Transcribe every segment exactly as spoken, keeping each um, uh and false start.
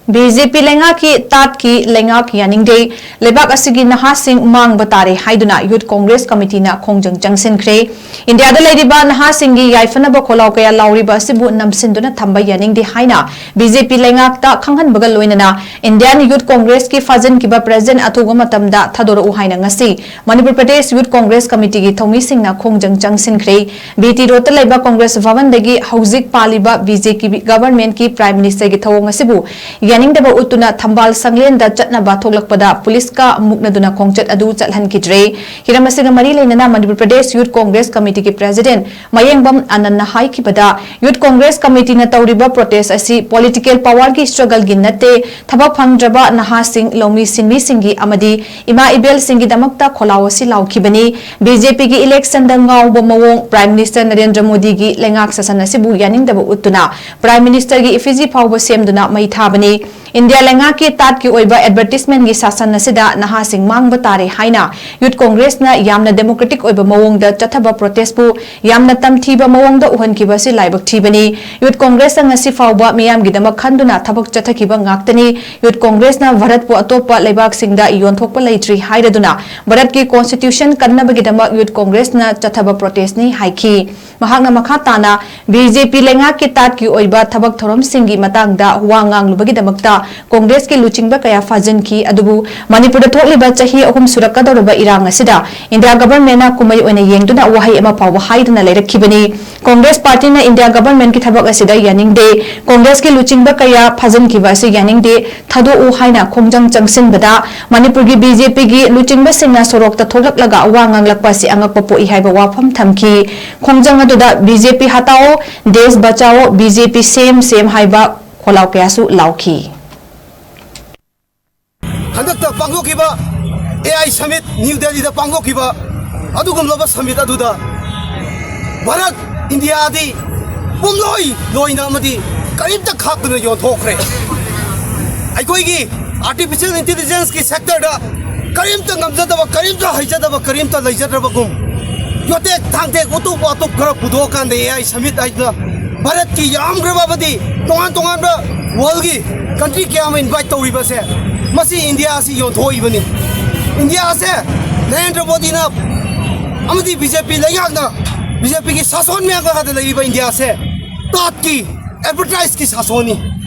B J ꯄꯤ ꯂꯩꯉꯥꯛꯀꯤ ꯇꯥꯠꯀꯤ ꯂꯩꯉꯥꯛ ꯌꯥꯅꯤꯡꯗꯦ, ꯂꯩꯕꯥꯛ ꯑꯁꯤꯒꯤ ꯅꯍꯥꯁꯤꯡ ꯃꯥꯡꯕ ꯇꯥꯔꯦ ꯍꯥꯏꯗꯨꯅ ꯌꯨꯠ ꯀꯣꯡꯒ꯭ꯔꯦꯁ ꯀꯃꯤꯇꯤꯅ ꯈꯣꯡꯖꯪ ꯆꯪꯁꯤꯟꯈ꯭ꯔꯦ꯫ ꯏꯟꯗꯤꯌꯥꯗ ꯂꯩꯔꯤꯕ ꯅꯍꯥꯁꯤꯡꯒꯤ ꯌꯥꯏꯐꯅꯕ ꯈꯣꯜꯂꯥꯎ ꯀꯌꯥ ꯂꯥꯎꯔꯤꯕ ꯑꯁꯤꯕꯨ ꯅꯝꯁꯤꯟꯗꯨꯅ ꯊꯝꯕ ꯌꯥꯅꯤꯡꯗꯦ ꯍꯥꯏꯅ ꯕꯤ ꯖꯦ ꯄꯤ ꯂꯩꯉꯥꯛꯇ ꯈꯪꯍꯟꯕꯒ ꯂꯣꯏꯅꯅ ꯏꯟꯗꯤꯌꯥꯟ ꯌꯨꯠ ꯀꯣꯡꯒ꯭ꯔꯦꯁꯀꯤ ꯐꯥꯖꯤꯟꯈꯤꯕ ꯄ꯭ꯔꯦꯁꯤꯗꯦꯟꯠ ꯑꯊꯨꯕ ꯃꯇꯝꯗ ꯊꯥꯗꯣꯔꯛꯎ ꯍꯥꯏꯅ ꯉꯁꯤ ꯃꯅꯤꯄꯨꯔ ꯄ꯭ꯔꯗꯦꯁ ꯌꯨꯠ ꯀꯣꯡꯒ꯭ꯔꯦꯁ ꯀꯃꯤꯇꯤꯒꯤ ꯊꯧꯃꯤꯁꯤꯡꯅ ꯈꯣꯡꯖꯪ ꯆꯪꯁꯤꯟꯈ꯭ꯔꯦ꯫ ꯕꯤ ꯇꯤ ꯔꯣꯗꯇ ꯂꯩꯕ ꯀꯣꯡꯒ꯭ꯔꯦꯁ ꯚꯕꯟꯗꯒꯤ ꯍꯧꯖꯤꯛ ꯄꯥꯜꯂꯤꯕ ꯕꯤ ꯖꯦ ꯄꯤ ꯒꯚꯔꯟꯃꯦꯟꯠꯀꯤ ꯄ꯭ꯔꯥꯏꯝ ꯃꯤꯅꯤꯁꯇꯔꯒꯤ ꯊꯧꯑꯣꯡ ꯑꯁꯤꯕꯨ ꯌꯥꯅꯤꯡꯗꯕ ꯎꯠꯇꯨꯅ ꯊꯝꯕꯥꯜ ꯁꯪꯂꯦꯟꯗ ꯆꯠꯅꯕ ꯊꯣꯛꯂꯛꯄꯗ ꯄꯨꯂꯤꯁꯀ ꯃꯨꯛꯅꯗꯨꯅ ꯈꯣꯡꯆꯠ ꯑꯗꯨ ꯆꯠꯍꯟꯈꯤꯗ꯭ꯔꯦ꯫ ꯍꯤꯔꯝ ꯑꯁꯤꯒ ꯃꯔꯤ ꯂꯩꯅꯅ ꯃꯅꯤꯄꯨꯔ ꯄ꯭ꯔꯗꯦꯁ ꯌꯨꯠ ꯀꯣꯡꯒ꯭ꯔꯦꯁ ꯀꯃꯤꯇꯤꯒꯤ ꯄ꯭ꯔꯦꯁꯤꯗꯦꯟꯠ ꯃꯌꯦꯡꯕꯝ ꯑꯅꯟꯅ ꯍꯥꯏꯈꯤꯕꯗ, ꯌꯨꯠ ꯀꯣꯡꯒ꯭ꯔꯦꯁ ꯀꯃꯤꯇꯤꯅ ꯇꯧꯔꯤꯕ ꯄ꯭ꯔꯣꯇꯦꯁ ꯑꯁꯤ ꯄꯣꯂꯤꯇꯤꯀꯦꯜ ꯄꯥꯋꯔꯒꯤ ꯁ꯭ꯇ꯭ꯔꯒꯜꯒꯤ ꯅꯠꯇꯦ, ꯊꯕꯛ ꯐꯪꯗ꯭ꯔꯕ ꯅꯍꯥꯁꯤꯡ, ꯂꯧꯃꯤ ꯁꯤꯟꯃꯤꯁꯤꯡꯒꯤ ꯑꯃꯗꯤ ꯏꯃꯥ ꯏꯕꯦꯜꯁꯤꯡꯒꯤꯗꯃꯛꯇ ꯈꯣꯜꯂꯥꯎ ꯑꯁꯤ ꯂꯥꯎꯈꯤꯕꯅꯤ꯫ ꯕꯤ ꯖꯦ ꯄꯤꯒꯤ ꯏꯂꯦꯛꯁꯟꯗ ꯉꯥꯎꯕ ꯃꯑꯣꯡ, ꯄ꯭ꯔꯥꯏꯝ ꯃꯤꯅꯤꯁꯇꯔ ꯅꯔꯦꯟꯗ꯭ꯔ ꯃꯣꯗꯤꯒꯤ ꯂꯩꯉꯥꯛ ꯁꯥꯁꯟ ꯑꯁꯤꯕꯨ ꯌꯥꯅꯤꯡꯗꯕ ꯎꯠꯇꯨꯅ ꯄ꯭ꯔꯥꯏꯝ ꯃꯤꯅꯤꯁꯇꯔꯒꯤ ꯏꯐꯤꯖꯤ ꯐꯥꯎꯕ ꯁꯦꯝꯗꯨꯅ ꯃꯩ ꯊꯥꯕꯅꯤ꯫ ꯏꯟꯗꯤꯌꯥ ꯂꯩꯉꯥꯛꯀꯤ ꯇꯥꯠꯀꯤ ꯑꯣꯏꯕ ꯑꯦꯗꯚꯔꯇꯤꯁꯃꯦꯟꯒꯤ ꯁꯥꯁꯟ ꯑꯁꯤꯗ ꯅꯍꯥꯁꯤꯡ ꯃꯥꯡꯕ ꯇꯥꯔꯦ ꯍꯥꯏꯅ ꯌꯨꯠ ꯀꯣꯡꯒ꯭ꯔꯦꯁꯅ ꯌꯥꯝꯅ ꯗꯦꯃꯣꯀ꯭ꯔꯦꯇꯤꯛ ꯑꯣꯏꯕ ꯃꯑꯣꯡꯗ ꯆꯠꯊꯕ ꯄ꯭ꯔꯣꯇꯦꯁꯄꯨ ꯌꯥꯝꯅ ꯇꯝꯊꯤꯕ ꯃꯑꯣꯡꯗ ꯎꯍꯟꯈꯤꯕ ꯑꯁꯤ ꯂꯥꯏꯕꯛ ꯊꯤꯕꯅꯤ꯫ ꯌꯨꯠ ꯀꯣꯡꯒ꯭ꯔꯦꯁꯅ ꯉꯁꯤ ꯐꯥꯎꯕ ꯃꯤꯌꯥꯝꯒꯤꯗꯃꯛ ꯈꯟꯗꯨꯅ ꯊꯕꯛ ꯆꯠꯊꯈꯤꯕ ꯉꯥꯛꯇꯅꯤ꯫ ꯌꯨꯠ ꯀꯣꯡꯒ꯭ꯔꯦꯁꯅ ꯚꯥꯔꯠꯄꯨ ꯑꯇꯣꯞꯄ ꯂꯩꯕꯥꯛꯁꯤꯡꯗ ꯌꯣꯟꯊꯣꯛꯄ ꯂꯩꯇ꯭ꯔꯤ ꯍꯥꯏꯔꯗꯨꯅ ꯚꯥꯔꯠꯀꯤ ꯀꯣꯟꯁꯇꯤꯇ꯭ꯌꯨꯁꯟ ꯀꯟꯅꯕꯒꯤꯗꯃꯛ ꯌꯨꯠ ꯀꯣꯡꯒ꯭ꯔꯦꯁꯅ ꯆꯠꯊꯕ ꯄ꯭ꯔꯣꯇꯦꯁꯅꯤ ꯍꯥꯏꯈꯤ꯫ ꯃꯍꯥꯛꯅ ꯃꯈꯥ ꯇꯥꯅ ꯕꯤ ꯖꯦ ꯄꯤ ꯂꯩꯉꯥꯛꯀꯤ ꯇꯥꯠꯀꯤ ꯑꯣꯏꯕ ꯊꯕꯛ ꯊꯧꯔꯝꯁꯤꯡꯒꯤ ꯃꯇꯥꯡꯗ ꯋꯥ ꯉꯥꯡꯂꯨꯕꯒꯤꯗꯃꯛꯇ ꯀꯣꯡꯒ꯭ꯔꯦꯁꯀꯤ ꯂꯨꯆꯤꯡꯕ ꯀꯌꯥ ꯐꯥꯖꯤꯟꯈꯤ꯫ ꯑꯗꯨꯕꯨ ꯃꯅꯤꯄꯨꯔꯗ ꯊꯣꯛꯂꯤꯕ ꯆꯍꯤ ꯑꯍꯨꯝ ꯁꯨꯔꯛꯀꯗꯧꯔꯕ ꯏꯔꯥꯡ ꯑꯁꯤꯗ ꯏꯟꯗꯤꯌꯥ ꯒꯚꯔꯟꯃꯦꯟꯠꯅ ꯀꯨꯝꯍꯩ ꯑꯣꯏꯅ ꯌꯦꯡꯗꯨꯅ ꯋꯥꯍꯩ ꯑꯃ ꯐꯥꯎꯕ ꯍꯥꯏꯗꯅ ꯂꯩꯔꯛꯈꯤꯕꯅꯤ꯫ ꯀꯣꯡꯒ꯭ꯔꯦꯁ ꯄꯥꯔꯇꯤꯅ ꯏꯟꯗꯤꯌꯥ ꯒꯚꯔꯟꯃꯦꯟꯠꯀꯤ ꯊꯕꯛ ꯑꯁꯤꯗ ꯌꯥꯅꯤꯡꯗꯦ, ꯀꯣꯡꯒ꯭ꯔꯦꯁꯀꯤ ꯂꯨꯆꯤꯡꯕ ꯀꯌꯥ ꯐꯥꯖꯤꯟꯈꯤꯕ ꯑꯁꯤ ꯌꯥꯅꯤꯡꯗꯦ, ꯊꯥꯗꯣꯛꯎ ꯍꯥꯏꯅ ꯈꯣꯡꯖꯪ ꯆꯪꯁꯤꯟꯕꯗ ꯃꯅꯤꯄꯨꯔꯒꯤ ꯕꯤ ꯖꯦ ꯄꯤꯒꯤ ꯂꯨꯆꯤꯡꯕꯁꯤꯡꯅ ꯁꯣꯔꯣꯛꯇ ꯊꯣꯛꯂꯛꯂꯒ ꯋꯥ ꯉꯥꯡꯂꯛꯄ ꯑꯁꯤ ꯑꯉꯛꯄ ꯄꯣꯛꯏ ꯍꯥꯏꯕ ꯋꯥꯐꯝ ꯊꯝꯈꯤ꯫ ꯈꯣꯡꯖꯪ ꯑꯗꯨꯗ ꯕꯤ ꯖꯦ ꯄꯤ ꯍꯇꯥꯑꯣ, ꯗꯦꯁ ꯕꯆꯥꯑꯣ, ꯕꯤ ꯖꯦ ꯄꯤ ꯁꯦꯝ ꯁꯦꯝ ꯍꯥꯏꯕ ꯈꯣꯜꯂꯥꯎ ꯀꯌꯥꯁꯨ ꯂꯥꯎꯈꯤ꯫ ꯍꯟꯗꯛꯇ ꯄꯥꯡꯊꯣꯛꯈꯤꯕ ꯑꯦ ꯑꯥꯏ ꯁꯃꯤꯠ, ꯅ꯭ꯌꯨ ꯗꯦꯜꯂꯤꯗ ꯄꯥꯡꯊꯣꯛꯈꯤꯕ ꯑꯗꯨꯒꯨꯝꯂꯕ ꯁꯃꯤꯠ ꯑꯗꯨꯗ ꯚꯥꯔꯠ, ꯏꯟꯗꯤꯌꯥꯗꯤ ꯄꯨꯝꯂꯣꯏ ꯂꯣꯏꯅ ꯑꯃꯗꯤ ꯀꯔꯤꯝꯇ ꯈꯥꯛꯇꯅ ꯌꯣꯟꯊꯣꯛꯈ꯭ꯔꯦ꯫ ꯑꯩꯈꯣꯏꯒꯤ ꯑꯥꯔꯇꯤꯐꯤꯁꯤꯌꯦꯜ ꯏꯟꯇꯦꯂꯤꯖꯦꯟꯁꯀꯤ ꯁꯦꯛꯇꯔꯗ ꯀꯔꯤꯝꯇ ꯉꯝꯖꯗꯕ, ꯀꯔꯤꯝꯇ ꯍꯩꯖꯗꯕ, ꯀꯔꯤꯝꯇ ꯂꯩꯖꯗ꯭ꯔꯕꯒꯨꯝ ꯌꯣꯇꯦꯛ ꯊꯥꯡꯇꯦꯛ, ꯎꯇꯨꯞ ꯋꯥꯇꯨꯞ ꯈꯔ ꯄꯨꯊꯣꯛꯑꯀꯥꯟꯗ ꯑꯦ ꯑꯥꯏ ꯁꯃꯤꯠ ꯍꯥꯏꯗꯅ ꯚꯥꯔꯠꯀꯤ ꯌꯥꯝꯈ꯭ꯔꯕ ꯑꯃꯗꯤ ꯇꯣꯉꯥꯟ ꯇꯣꯉꯥꯟꯕ ꯋꯥꯔꯜꯒꯤ ꯀꯟꯇ꯭ꯔꯤ ꯀꯌꯥ ꯑꯃ ꯏꯟꯚꯥꯏꯠ ꯇꯧꯔꯤꯕꯁꯦ, ꯃꯁꯤ ꯏꯟꯗꯤꯌꯥ ꯑꯁꯤ ꯌꯣꯟꯊꯣꯛꯏꯕꯅꯤ꯫ ꯏꯟꯗꯤꯌꯥꯁꯦ ꯅꯔꯦꯟꯗ꯭ꯔ ꯃꯣꯗꯤꯅ ꯑꯃꯗꯤ ꯕꯤ ꯖꯦ ꯄꯤ ꯂꯩꯉꯥꯛꯅ ꯕꯤ ꯖꯦ ꯄꯤꯒꯤ ꯁꯥꯁꯣꯟ ꯃꯌꯥꯝ ꯃꯈꯥꯗ ꯂꯩꯔꯤꯕ ꯏꯟꯗꯤꯌꯥꯁꯦ ꯇꯥꯠꯀꯤ ꯑꯦꯗꯚꯔꯇꯥꯏꯖꯀꯤ ꯁꯥꯁꯣꯟꯅꯤ꯫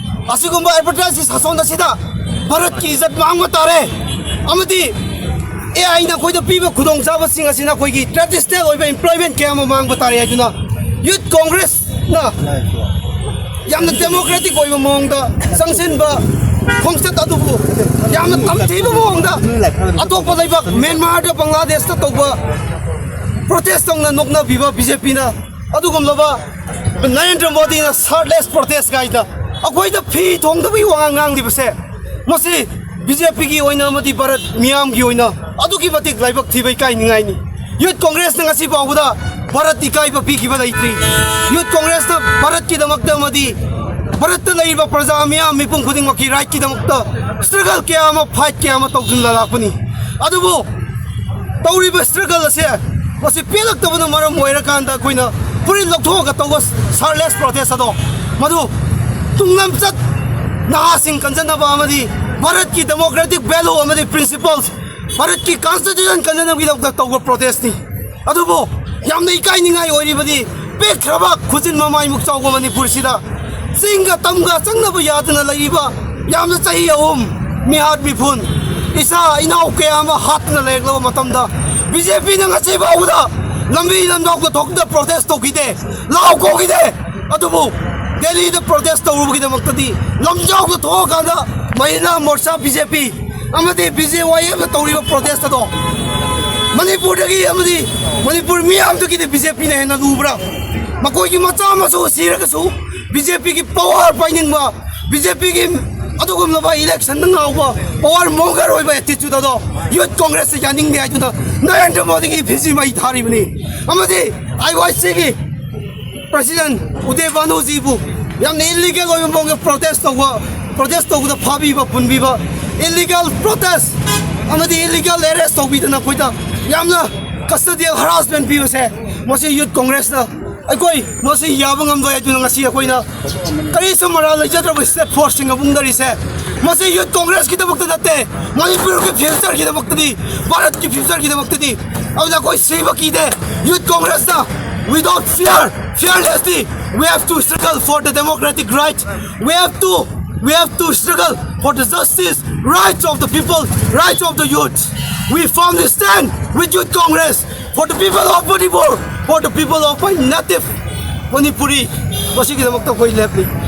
ꯑꯁꯤꯒꯨꯝꯕ ꯑꯦꯗꯚꯔꯇꯥꯏꯖꯀꯤ ꯁꯥꯁꯣꯟ ꯑꯁꯤꯗ ꯚꯥꯔꯠꯀꯤ ꯏꯖꯠ ꯃꯥꯡꯕ ꯇꯥꯔꯦ, ꯑꯃꯗꯤ ꯑꯦ ꯑꯥꯏꯅ ꯑꯩꯈꯣꯏꯗ ꯄꯤꯕ ꯈꯨꯗꯣꯡꯆꯥꯕꯁꯤꯡ ꯑꯁꯤꯅ ꯑꯩꯈꯣꯏꯒꯤ ꯇ꯭ꯔꯦꯗꯤꯁꯅꯦꯜ ꯑꯣꯏꯕ ꯑꯦꯝꯄ꯭ꯂꯣꯏꯃꯦꯟ ꯀꯌꯥ ꯑꯃ ꯃꯥꯡꯕ ꯇꯥꯔꯦ ꯍꯥꯏꯗꯨꯅ ꯌꯨꯠ ꯀꯣꯡꯒ꯭ꯔꯦꯁꯅ ꯌꯥꯝꯅ ꯗꯦꯃꯣꯀ꯭ꯔꯦꯇꯤꯛ ꯑꯣꯏꯕ ꯃꯑꯣꯡꯗ ꯆꯪꯁꯤꯟꯕ ꯈꯣꯡꯆꯠ ꯑꯗꯨꯕꯨ ꯌꯥꯝꯅ ꯇꯝꯊꯤꯕ ꯃꯑꯣꯡꯗ ꯑꯇꯣꯞꯄ ꯂꯩꯕꯥꯛ ꯃ꯭ꯌꯥꯟꯃꯥꯔꯗ, ꯕꯪꯒ꯭ꯂꯥꯗꯦꯁꯇ ꯇꯧꯕ ꯄ꯭ꯔꯣꯇꯦꯁ ꯇꯧꯅ ꯅꯣꯛꯅꯕꯤꯕ ꯕꯤ ꯖꯦ ꯄꯤꯅ ꯑꯗꯨꯒꯨꯝꯂꯕ ꯅꯔꯦꯟꯗ꯭ꯔ ꯃꯣꯗꯤꯅ ꯁꯥꯔꯠꯂꯦꯁ ꯄ꯭ꯔꯣꯇꯦꯁ ꯀꯥꯏꯗ ꯑꯩꯈꯣꯏꯗ ꯐꯤ ꯊꯣꯡꯗꯕꯒꯤ ꯋꯥꯉꯥꯡ ꯉꯥꯡꯂꯤꯕꯁꯦ, ꯃꯁꯤ ꯕꯤ ꯖꯦ ꯄꯤꯒꯤ ꯑꯣꯏꯅ ꯑꯃꯗꯤ ꯚꯥꯔꯠ ꯃꯤꯌꯥꯝꯒꯤ ꯑꯣꯏꯅ ꯑꯗꯨꯛꯀꯤ ꯃꯇꯤꯛ ꯂꯥꯏꯕꯛ ꯊꯤꯕ ꯏꯀꯥꯏꯅꯤꯡꯉꯥꯏꯅꯤ꯫ ꯌꯨꯠ ꯀꯣꯡꯒ꯭ꯔꯦꯁꯅ ꯉꯁꯤ ꯐꯥꯎꯕꯗ ꯚꯥꯔꯠ ꯏꯀꯥꯏꯕ ꯄꯤꯈꯤꯕ ꯂꯩꯇ꯭ꯔꯤ꯫ ꯌꯨꯠ ꯀꯣꯡꯒ꯭ꯔꯦꯁꯅ ꯚꯥꯔꯠꯀꯤꯗꯃꯛꯇ ꯑꯃꯗꯤ ꯚꯥꯔꯠꯇ ꯂꯩꯔꯤꯕ ꯄ꯭ꯔꯖꯥ ꯃꯤꯌꯥꯝ ꯃꯤꯄꯨꯝ ꯈꯨꯗꯤꯡꯃꯛꯀꯤ ꯔꯥꯏꯠꯀꯤꯗꯃꯛꯇ ꯁ꯭ꯇ꯭ꯔꯒꯜ ꯀꯌꯥ ꯑꯃ, ꯐꯥꯏꯠ ꯀꯌꯥ ꯑꯃ ꯇꯧꯗꯨꯅ ꯂꯥꯛꯄꯅꯤ꯫ ꯑꯗꯨꯕꯨ ꯇꯧꯔꯤꯕ ꯁ꯭ꯇ꯭ꯔꯒꯜ ꯑꯁꯦ ꯃꯁꯤ ꯄꯦꯜꯂꯛꯇꯕꯅ ꯃꯔꯝ ꯑꯣꯏꯔꯀꯥꯟꯗ ꯑꯩꯈꯣꯏꯅ ꯐꯨꯔꯤꯠ ꯂꯧꯊꯣꯛꯑꯒ ꯇꯧꯕ ꯁꯥꯔꯠꯂꯦꯁ ꯄ꯭ꯔꯣꯇꯦꯁ ꯑꯗꯣ, ꯃꯗꯨ ꯇꯨꯡ ꯂꯝꯆꯠ ꯅꯍꯥꯁꯤꯡ ꯀꯟꯖꯅꯕ ꯑꯃꯗꯤ ꯚꯥꯔꯠꯀꯤ ꯗꯦꯃꯣꯀ꯭ꯔꯦꯇꯤꯛ ꯚꯦꯂꯨ ꯑꯃꯗꯤ ꯄ꯭ꯔꯤꯟꯁꯤꯄꯜꯁ, ꯚꯥꯔꯠꯀꯤ ꯀꯟꯁꯇꯤꯇ꯭ꯌꯨꯁꯟ ꯀꯟꯖꯅꯕꯒꯤꯗꯃꯛꯇ ꯇꯧꯕ ꯄ꯭ꯔꯣꯇꯦꯁꯅꯤ꯫ ꯑꯗꯨꯕꯨ ꯌꯥꯝꯅ ꯏꯀꯥꯏꯅꯤꯡꯉꯥꯏ ꯑꯣꯏꯔꯤꯕꯗꯤ ꯄꯤꯛꯈ꯭ꯔꯕ ꯈꯨꯖꯤꯟ ꯃꯃꯥꯏꯃꯨꯛ ꯆꯥꯎꯕ ꯃꯅꯤꯄꯨꯔꯁꯤꯗ ꯆꯤꯡꯒ ꯇꯝꯒ ꯆꯪꯅꯕ ꯌꯥꯗꯅ ꯂꯩꯔꯤꯕ, ꯌꯥꯝꯅ ꯆꯍꯤ ꯑꯍꯨꯝ ꯃꯤꯍꯥꯠ ꯃꯤꯐꯨꯟ, ꯏꯆꯥ ꯏꯅꯥꯎ ꯀꯌꯥ ꯑꯃ ꯍꯥꯠꯇꯅ ꯂꯩꯔꯛꯂꯕ ꯃꯇꯝꯗ ꯕꯤ ꯖꯦ ꯄꯤꯅ ꯉꯁꯤ ꯐꯥꯎꯕꯗ ꯂꯝꯕꯤ ꯂꯝꯗꯥꯎꯗ ꯊꯣꯛꯇ ꯄ꯭ꯔꯣꯇꯦꯁ ꯇꯧꯈꯤꯗꯦ, ꯂꯥꯎ ꯀꯧꯈꯤꯗꯦ꯫ ꯑꯗꯨꯕꯨ ꯗꯦꯜꯂꯤꯗ ꯄ꯭ꯔꯣꯇꯦꯁ ꯇꯧꯔꯨꯕꯒꯤꯗꯃꯛꯇꯗꯤ ꯂꯝꯖꯥꯎꯗ ꯊꯣꯛꯑꯀꯥꯟꯗ ꯃꯍꯤꯂꯥ ꯃꯣꯔꯆꯥ, ꯕꯤ ꯖꯦ ꯄꯤ ꯑꯃꯗꯤ ꯕꯤ ꯖꯦ ꯋꯥꯏ ꯑꯦꯝꯅ ꯇꯧꯔꯤꯕ ꯄ꯭ꯔꯣꯇꯦꯁ ꯑꯗꯣ ꯃꯅꯤꯄꯨꯔꯗꯒꯤ ꯑꯃꯗꯤ ꯃꯅꯤꯄꯨꯔ ꯃꯤꯌꯥꯝꯗꯒꯤꯗꯤ ꯕꯤ ꯖꯦ ꯄꯤꯅ ꯍꯦꯟꯅ ꯂꯨꯕ꯭ꯔꯥ? ꯃꯈꯣꯏꯒꯤ ꯃꯆꯥ ꯃꯁꯨ ꯁꯤꯔꯒꯁꯨ ꯕꯤ ꯖꯦ ꯄꯤꯒꯤ ꯄꯋꯥꯔ ꯄꯥꯏꯅꯤꯡꯕ, ꯕꯤ ꯖꯦ ꯄꯤꯒꯤ ꯑꯗꯨꯒꯨꯝꯂꯕ ꯏꯂꯦꯛꯁꯟꯗ ꯉꯥꯎꯕ ꯄꯋꯥꯔ ꯃꯣꯡꯒꯔ ꯑꯣꯏꯕ ꯑꯦꯇꯤꯆꯨꯠ ꯑꯗꯣ ꯌꯨꯠ ꯀꯣꯡꯒ꯭ꯔꯦꯁꯇ ꯌꯥꯅꯤꯡꯗꯦ ꯍꯥꯏꯗꯨꯅ ꯅꯔꯦꯟꯗ꯭ꯔ ꯃꯣꯗꯤꯒꯤ ꯐꯤꯖꯤ ꯃꯩ ꯊꯥꯔꯤꯕꯅꯤ꯫ ꯑꯃꯗꯤ ꯑꯥꯏ ꯋꯥꯏ ꯁꯤꯒꯤ ꯄ꯭ꯔꯁꯤꯗꯦꯟ ꯎꯗꯦ ꯚꯥꯅꯨꯖꯤꯕꯨ ꯌꯥꯝꯅ ꯏꯂꯤꯒꯦꯜ ꯑꯣꯏꯕ ꯃꯑꯣꯡꯗ ꯄ꯭ꯔꯣꯇꯦꯁ ꯇꯧꯕ, ꯄ꯭ꯔꯣꯇꯦꯁ ꯇꯧꯕꯗ ꯐꯥꯕꯤꯕ, ꯄꯨꯟꯕꯤꯕ, ꯏꯂꯤꯒꯦꯜ ꯄ꯭ꯔꯣꯇꯦꯁ ꯑꯃꯗꯤ ꯏꯂꯤꯒꯦꯜ ꯑꯦꯔꯦꯁ ꯇꯧꯕꯤꯗꯅ ꯑꯩꯈꯣꯏꯗ ꯌꯥꯝꯅ ꯀꯁꯇꯗꯤꯌꯦꯜ ꯍꯔꯥꯁꯃꯦꯟ ꯄꯤꯕꯁꯦ, ꯃꯁꯤ ꯌꯨꯠ ꯀꯣꯡꯒ꯭ꯔꯦꯁꯅ ꯑꯩꯈꯣꯏ ꯃꯁꯤ ꯌꯥꯕ ꯉꯝꯂꯣꯏ꯫ ꯑꯗꯨꯅ ꯉꯁꯤ ꯑꯩꯈꯣꯏꯅ ꯀꯔꯤꯁꯨ ꯃꯔꯥꯜ ꯂꯩꯖꯗ꯭ꯔꯕ state force ꯁꯤꯡ ꯐꯣꯡꯗꯔꯤꯁꯦ, ꯃꯁꯤ youth congress ꯀꯤꯗꯃꯛꯇ ꯅꯠꯇꯦ, ꯃꯅꯤꯄꯨꯔꯒꯤ future ꯒꯤꯗꯃꯛꯇꯅꯤ, ꯚꯥꯔꯠꯀꯤ future ꯒꯤꯗꯃꯛꯇꯅꯤ꯫ ꯑꯗꯨꯅ ꯑꯩꯈꯣꯏ ꯁꯤꯕ ꯀꯤꯗꯦ꯫ Youth congress ꯅ, without fear, fearlessly, we have to struggle for the democratic right. We have to, we have to struggle for the justice, rights of the people, rights of the youth. We firmly stand with Youth Congress for the people of Manipur, for the people of my native Manipuri. ꯃꯁꯤꯒꯤꯗꯃꯛꯇ ꯑꯩꯈꯣꯏ ꯂꯦꯞꯂꯤ꯫